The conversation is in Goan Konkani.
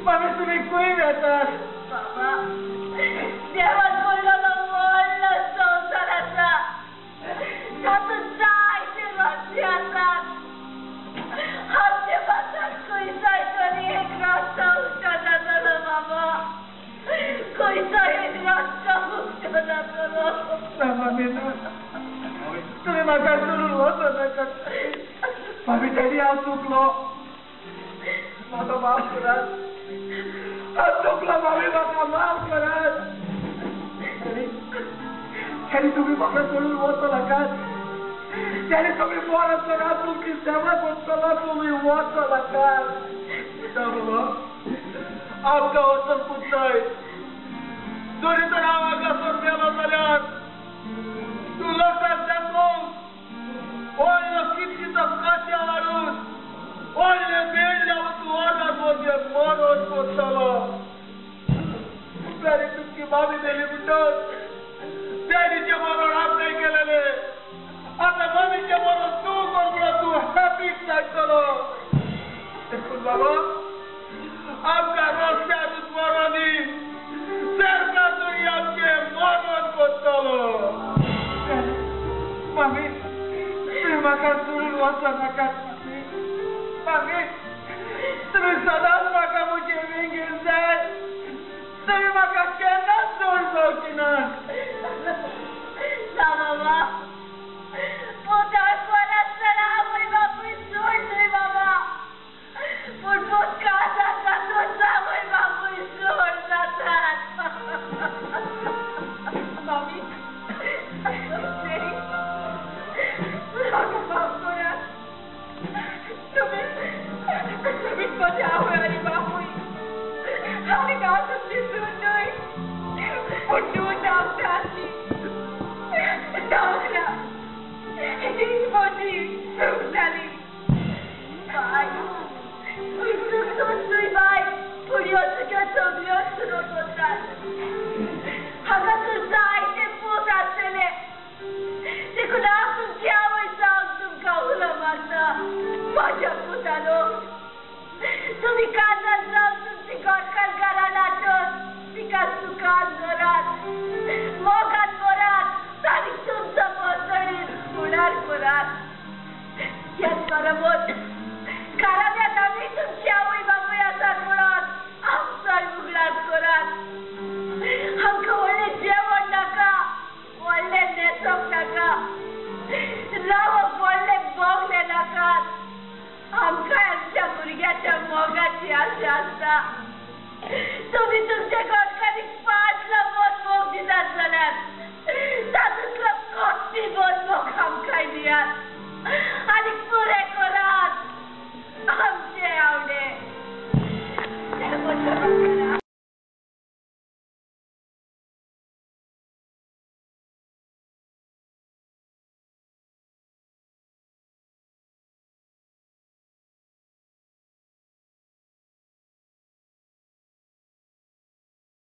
मामी तुमी खंय वेतात? बाबा देवान पडलेलो व्हडलो संवसार आसा, तातूंत जायते रस्ते आसात. आमचे पासात खंयचोय तरी एक रस्तो उक्तो जातलो बाबा, खंयचोय एक रस्तो उक्तो जातलो. ना मामी ना, तुमी म्हाका सोडून वचो नाका. मामी डॅडी हांव चुकलो, म्हाका माफ करात. हांव चुकलो मामी, म्हाका माफ करात. डॅडी तुमी म्हाका सोडून वचो नाकात. डॅडी तुमी मरत नाका, तुमची सेवा करतलो, तुमी वचो नाकात. ना बाबा, आमकां वचपूच जाय. जरी तर हांव हांगासर गेलो जाल्यार तूं लोकांक दाखोव व्हडलो कितकीचो काशा हाडून व्हडले बेड लावन तूं वरात म्हजें मरण करतलो. डॅडी तुमची मामी मेली म्हणटच डॅडीचें मरण आपणें केलेलें, आतां मामीचें मरण तूं कर म्हणून तूं हॅपीक सांगतलो. देखून बाबा आमकां रस्त्यारूच मरण दी, सरकार तरी आमचें मरण करतलो. मामी तुमी म्हाका सोडून वचो नाकात. मामी मामी तुमी सदांच म्हाका म्हजे वेंगेंत जाय, तुमी म्हाका केन्नाच सोड जावची ना. ना बाबा, पुताक बरो आसतना आवय बापूय सोड न्हय बाबा, पूण पूत काळजाक तातूंत आवय बापूय सोड जातात. मामी डॅडी म्हाका माफ करात. तुमी तुमीच म्हजे आवय आनी बापूय, आनी हांव तुमची सून न्हय, पूण तूं आमकां आसली. नोकरा हीच म्हजी चूक जाली. बाय चूक तुमचूय बाय, पूण ह्यो चुक्यो सगल्यो सुनो करतात. हांगा तूं जायते पूत आसतले, देखून हांव तुमची आवय जावन तुमकां उलो मारता. म्हज्या पुतानो, तुमी काजार जावन तुमची घरकार घरा नाचत तिका सुखान दवरात, मोगान भरात आनी तुमचो मजणीत फुडार करात. ह्याच बरोबर घराब्यांत आमी तुमची आवय बापूय आसात म्हणून आमचोय उगडास करात. आमकां व्हडलें जेवण नाका, व्हडलें न्हेसप नाका, रावप व्हडलें बंगले नाकात. आमकां आमच्या भुरग्याच्या मोगाची आशा आसता. तुमी तुमच्या